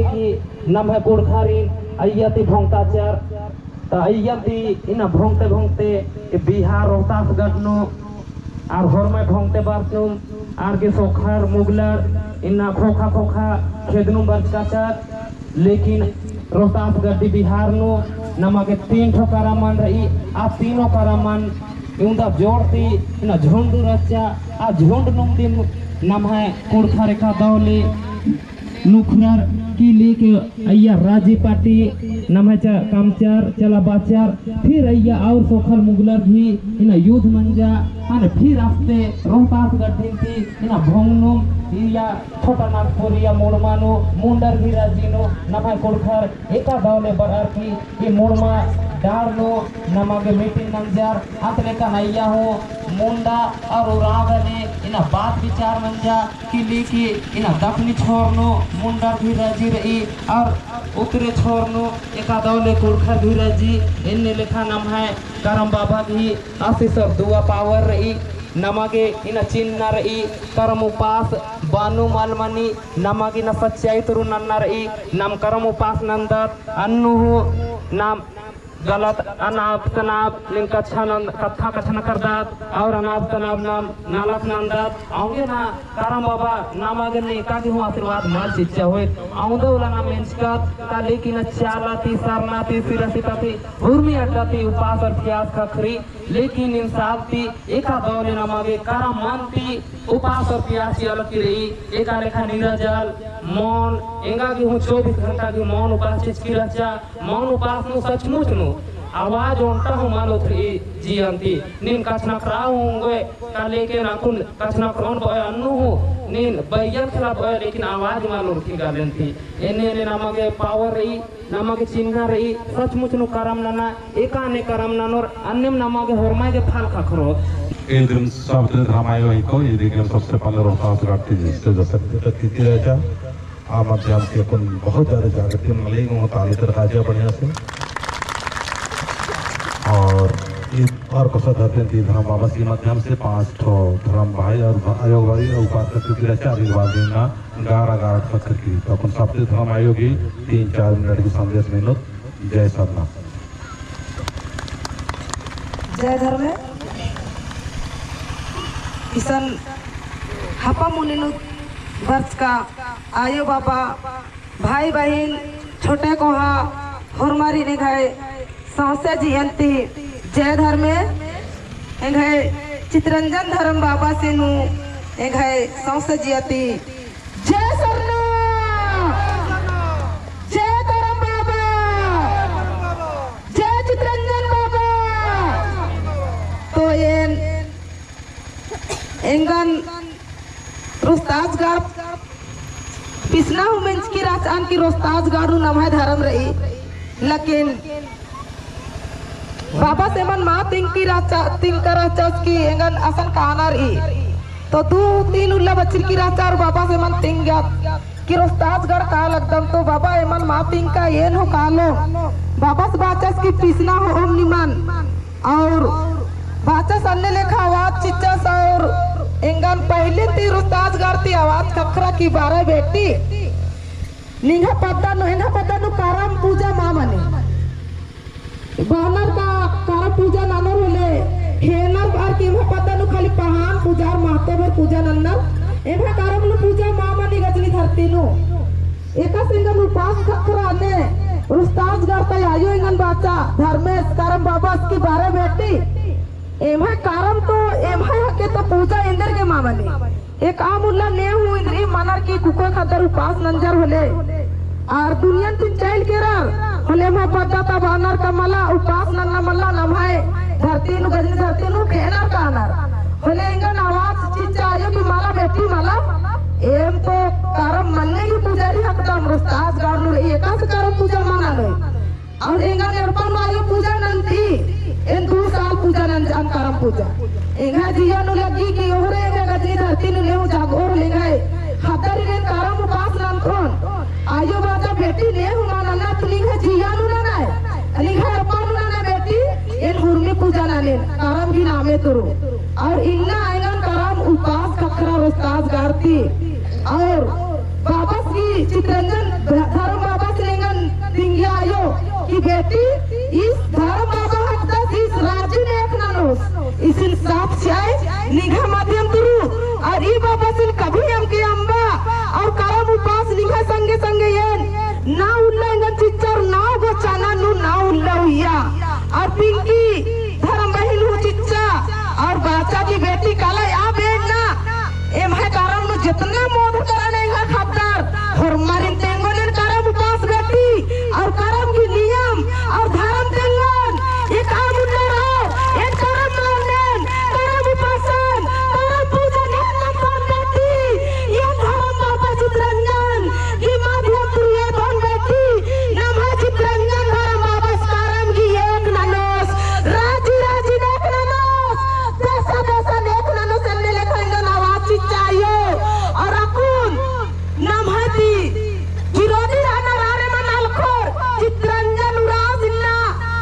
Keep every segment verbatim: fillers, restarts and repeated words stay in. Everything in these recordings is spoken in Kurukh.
कि नम्है कुँड़ुख़ारिन अइय्या ती भोंगताचर, ता अइय्या ती इन्ना भोंगते भोंगते बिहार रोहतासगढ़ नू आर होरमय भोंगते बरचनुम आर गे सोखर मुगलर इन्ना खोखा खोखा खेदनुम बरचकाचर। लेकिन रोहतासगढ़ ती बिहार नू नमा गे तीन ठो करम मन रई। आ तीनों करम मन इवंदा जोड़ ती इन्ना झुंड रहचा। आ झुंड नुम दिम नम्है कुँड़ुख़र एका दव ले नुखरर कि लेके अइय्या राजी पार्टी नम्है चा कमचर चला बाचर, फिर अइय्या और सोखल मुगलर भी इन्ना युद्ध मंजा, अन फिर आस्ते रोहतासगढ़ ती इन्ना भोंगनुम, इय्या छोटा नागपुर या मुड़मा नू मुंडर भी राजी नू नम्है कुँड़ुख़र एका दव ले बरअर की ई मुड़मा डाड़ नू नमा गे meeting नंजर। अतले कन अइय्या हूँ मुंडा और उराँव गने इन्ना बात विचार नंजा कि लेके इन्ना दखनी छोर नू मुंडर भी राजी रई और उत्तरे छोर नू एका दव ले कुँड़ुख़र भी राजी। एन्ने लेखा नम्है करम बाबा गही आशीष और दुआ power रई। नमा गे इन्ना चिन्हना रई, करम उपास बानु मल मनी, नमा गे इन्ना सच्चाई तुरु नन्ना रई। नाम करम उपास नन्दत, अन्नु हूँ नाम गलत अनाप सनाप नीन कच्छा नन-, कत्था कछनखरदत और अनाप सनाप नाम नलख नन्दत। औंगे ना करम बाबा नमा गे एका गे हूँ आशीर्वाद मल चिच्चा होय। औंदे उल्ला नाम मेंजकत, ता लेकिन चाला ती, सरना ती, सिरासिता ती, उर्मी अड्डा ती उपास और प्यास खखरी। लेकिन इन साल ती एका दव ले नमा गे करम मन ती उपास और प्यास चिआ लगी रई। एका लेखा निराजल मौन, एंगा गे हूँ चौबीस घंटा गे मौन उपास चिचकी रहचा। मौन उपास नू सचमुच नू आवाज ओन्टा हूँ मल उतरी जियन ती। नीन कछनखरआ हूँ ओंगोय, का लेकिन अक्कुन कछनखरओन बओय अन्नु हूँ, नीन बइयन खिलाफ बओय, लेकिन आवाज मल उरखी गा लेन ती। एन्ने एन्ने नमा गे power रई, नमा गे चिन्हा रई, सचमुच नू करम नना, एका ने करम ननोर अन्नेम नमा गे होरमय गे फल खखरो। इन्द्रिम शब्द धर्मायो इको, इन्द्रिम सबसे पहले रोहतास घाट ती जिससे जैसे तक की रहचा। आ माध्यम से अक्कुन बहुत ज्यादा जागृति मली, वो ताली तर काजा बढ़िया से। और ई और कोसा धरती ती धर्म बाबा के माध्यम से पाँच ठो धर्म भाई और भा-, आयो भाई और उपासक की रहचा, आशीर्वाद देना। गारा गारा खखर की, तो अक्कुन सबते धर्म आयो गे तीन चार मिनट की संदेश मेनोत। जय सरना। जय धर्मे। इसन हपा मुनि नू बरचका आयो बाबा, भाई बहिन, छोटे कोहा, होरमारिन एंग्है सौंसे जियन ती जय धर्मे। एंग्है चितरंजन धर्म बाबासिन हूँ एंग्है सौंसे जिया ती जय सरना, जय धर्म बाबा, जय चितरंजन बाबा। तो एन एंगन रोहतासगढ़ पिसना हूँ मेंजकी रहचन कि रोहतासगढ़ नू नम्है धर्म रई, लेकिन बाबस एमन मा तिंगकी रहचा, तिंगका रहचस कि एंगन असन काना रई। तो दू तीन उल्ला बछरकी रहचा और बाबस एमन तिंगत कि रोहतासगढ़ का लगदन, तो बाबा एमन मा तिंगका एन हूँ कालोम। बाबस बाचस कि पिसना होओम निमन। और बाचस अन्ने लेखा आवाज चिच्चस और एंगन पहले ती रोहतासगढ़ ती आवाज खखरा कि बारे बेटी, निंग्है पद्दा नू, एंग्है पद्दा नू करम पूजा मा मनी। बअनर का करम पूजा ननोर होले, हेनर बअर कि एम्है पद्दा नू खाली पहान पूजा और महतो भर पूजा नन्नर, एम्है करम नू पूजा मा मनी गजनी धरती नू। एकासे एंगन उपास खखरा ने, रोहतासगढ़ ता आयो एंगन बाचा, धर्मेस करम बाबस कि बारे बेटी, एम्है करम तो, एम्है हके तो पूजा एन्देर गे मा मनी। एकअम उल्ला ने हूँ इन्द्रिम मनर कि कुकोय ख़द्दर उपास नंजर होले, आर दुनियन तिन चइल केरर होले, एम्है पद्दा ता बअनर का मला, उपास नन्ना मला, नम्है धरती नू, गजनी धरती नू खेअनर कानर। होले एंगन आवाज चिच्चा आयो कि मला बेटी मला, एम तो करम मन्ने की पुजारी हकदम, रोहतासगढ़ नू रई, एकासे करम पूजा मा ननोय। और एंगन एड़पा नू आयो पूजा नन्ती, एन दू साल पूजा नंजन करम पूजा। एंग्है जिया नू लग्गी कि ओहरे एंग्है गजनी धरती नू ने हूँ जागोर लेंगय, ख़द्दारिन एन करम उपास नन्तोन। आयो बाचा बेटी ने हूँ मा नना, तो निंग्है जिया नू ननय, निंग्है एड़पा नू ननय बेटी, एन हुरमी पूजा ननेन, करम गही नामे तुरु। और इन्ना एंगन करम उपास खखरा रोहतासगढ़ ती। और बाबस गही चितरंजन ध-, धर्म निंग्है माध्यम तुरु, और ई बाबासिन कभी अमके अम्बा, और करम उपास निंग्है संगे संगे एन, ना उल्ला एंगन चिच्चा और ना गो चाना नू ना उल्ला उइया, और पिंकी धरम बहिन हूँ चिच्चा, और बाचा की बेटी काला या बेड़ना, एम्है करम नू जेतना मोद करन एंगा खद्दर, होरमारिन तेंगोन एन करम उपास बेटी, और करम की नियम, और धरम तेंगोन, एका मुन्नर हो, एन करम मानन, करम उपासन, करम पूजन, एन नंबर बेटी, एन धरम बाबा चितरंजन, की माध्यम तुरु एन बेटी, नम्है चितरंजन धरम बाबस करम की एक ननोस, राजी राजी नेक ननोस, देसा देसा नेक ननोस, एन्ने लेखा एंगन आवाज चिच्चा आयो, और अक्कुन नम्है ती विरोधी रहना रारे मन अलखोर, चितरंजन उराँवस इन्ना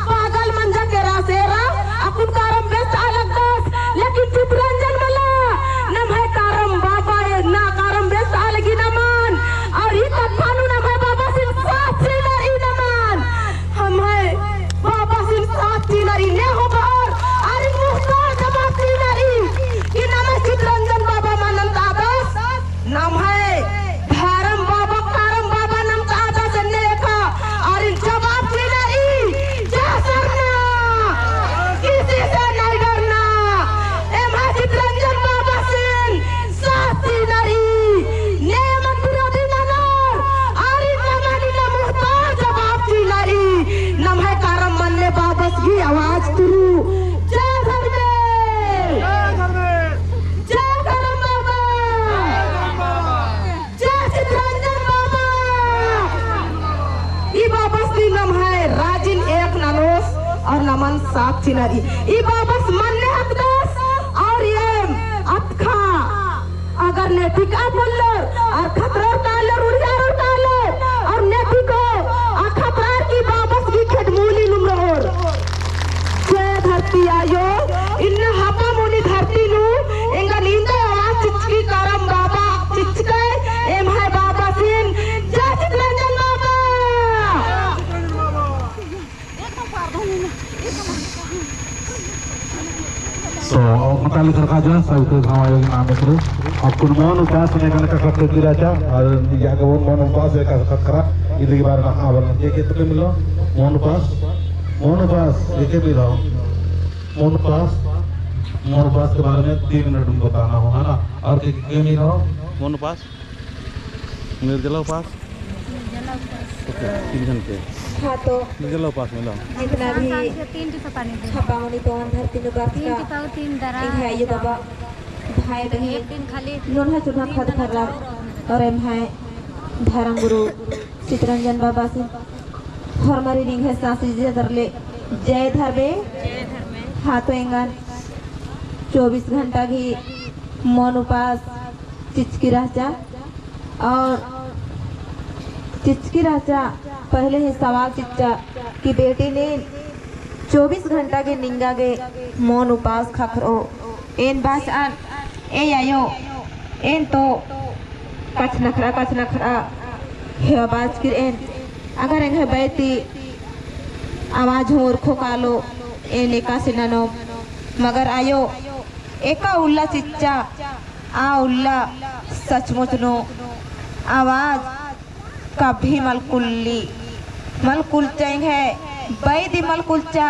पागल मंजा केरस एरा, अक्कुन करम बेस आ लगदस, लेकिन चितरंजन मला, नम्है करम बाबा ए ना करम बेस आ लगी नमन, और ई कत्था नू नम्है बाबासिन साथ चिअना रई नमन, नम्है बाबासिन साथ चिअना रई ने होबा और आरिन मुँहतोड़ जवाब चिअना रई, कि नम्है चितरंजन बाबा मनन तादस, नम्है धरम बाबा, करम बाबा नम तादस एन्ने एका, आरिन जवाब चिअना रई, जय सरना, किसी से नहीं डरना, एम्है चितरंजन बाबासिन साथ चिअना रई, ने मंत्री अदिन ननोर, आरिन नमन इन्ना मुँहतोड़ जवाब चिअना रई, नम्है करम मन्ने बाबस गही आवाज तुरु। जय धर्मेस। जय धर्मेस। जय करम बाबा। जय चितरंजन बाबा। ई बाबस ती नम्है राजिन एक ननोस और नमन साथ चिअना रई। ई बाबस मन्ने हकदस और एम अतखा अगर नेठिक आ पोल्लोर और खतरोर कालोर, उड़ियारोर कालोर और नेठिक हो आ खतरार की बाबस गही खेड्डमूली नुम रओर। जय धरती आयो, इन्ना हापामुनी धरती नू एंगन इन्दा आवाज चिच्चकी करम बाबा चिच्चकय, एम्है बाबासिन जय चितरंजन बाबा। तो मताली सरकार जो है, सब के गाँव आयोग नाम मित्र। अक्कुन मौन उपास ने कने का करते गिरा चा, और या के मौन उपास है का कर करा, इधर के बारे में हाँ बोलना। के के तो मिलो, मौन उपास, मौन उपास, के के मिलो, मौन उपास, मौन उपास के बारे में तीन मिनट में बताना हो, है ना? और के के मिलो, मौन उपास। निर्जला उपास? निर्जला उपास। ओके, तीन घंटे। हाँ, तो निर्जला उपास में ला। जितना भी छापा मनी पवन धरती में बरस का, तीन टिपा, तीन दरा, इन्हें आयो बाबा, भाई बहिन, एक दिन खाली नोन्हा चुन्हा तीन खद दरा खर्रा, चाउर और एम्है धर्म गुरु चितरंजन बाबा से होरमारिन एंग्है साँस इज्जत ले जय धर्मे। जय धर्मे। हाँ, तो एंगन चौबीस घंटा गही मौन उपास चिचकी रहचा। और चिचकी रहचा, पहले ही सवाल चिच्चा कि बेटी नीन चौबीस घंटा गे निंगा गे मौन उपास खखरो। एन बाचन, ए आयो, एन तो कछनखरा, कछनखरा हेवा बाचकी रएन। अगर एंग्है बई ती आवाज होरखो कालो, एन एकासे ननोम। मगर आयो, एका उल्ला चिच्चा, आ उल्ला सचमुच नू आवाज कभी मल कुल्ली, मल कुल्चा एंग्है बई दी मल कुल्चा।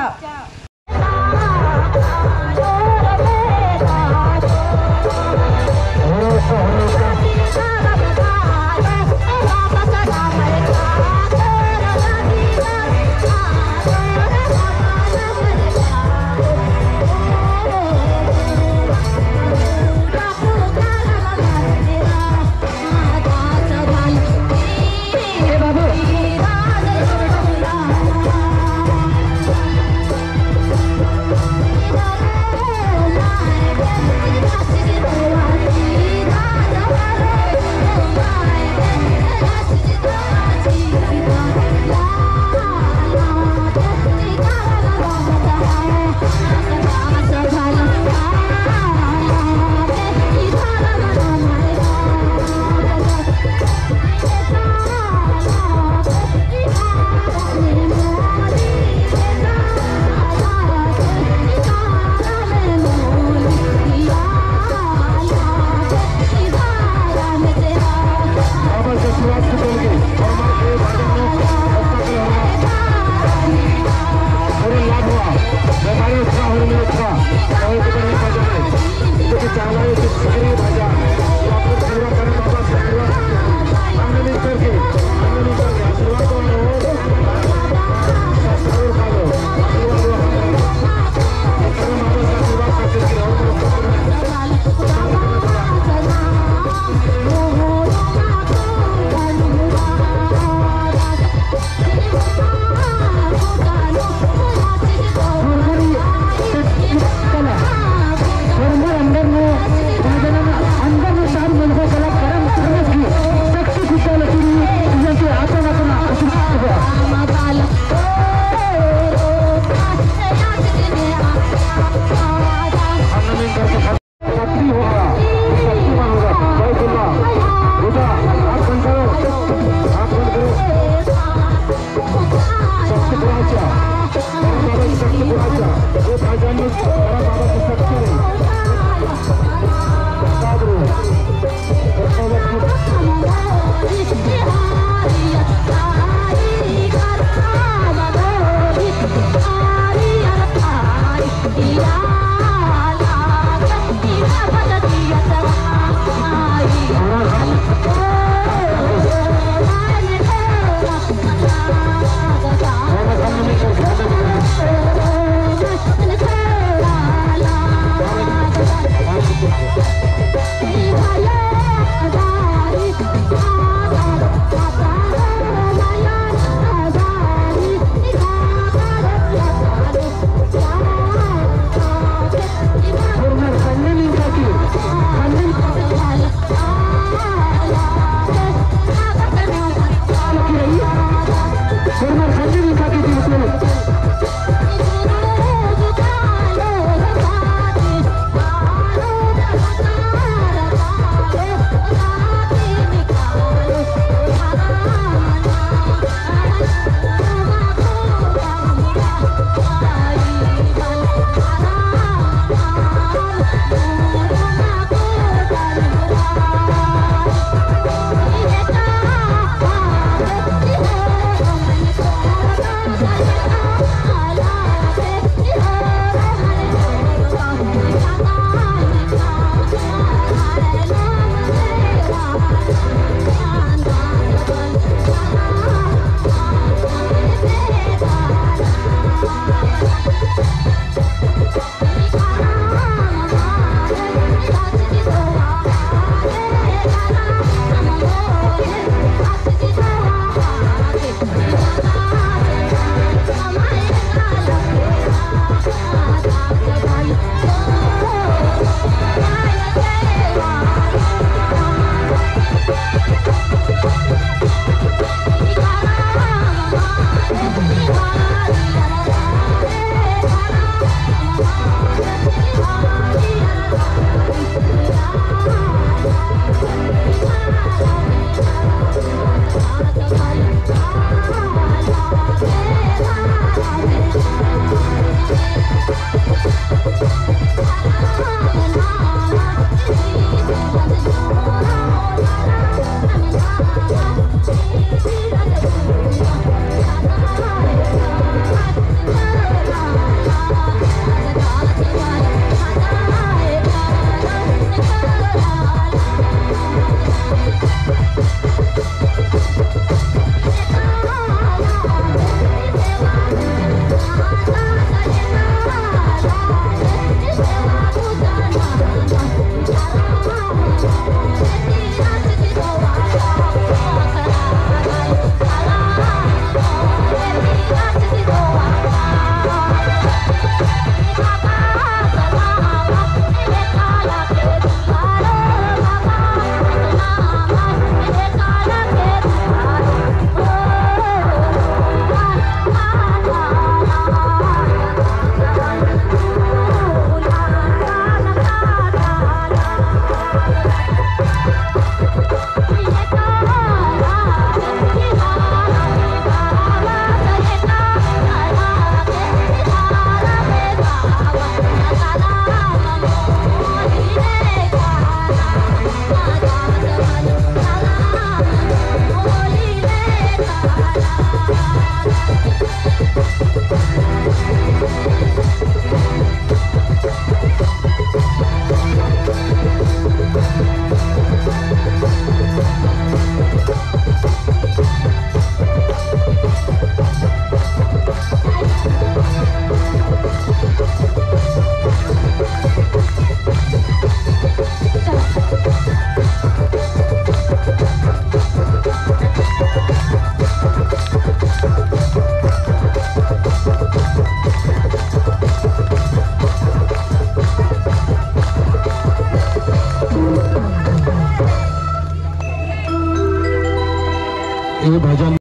ई भजन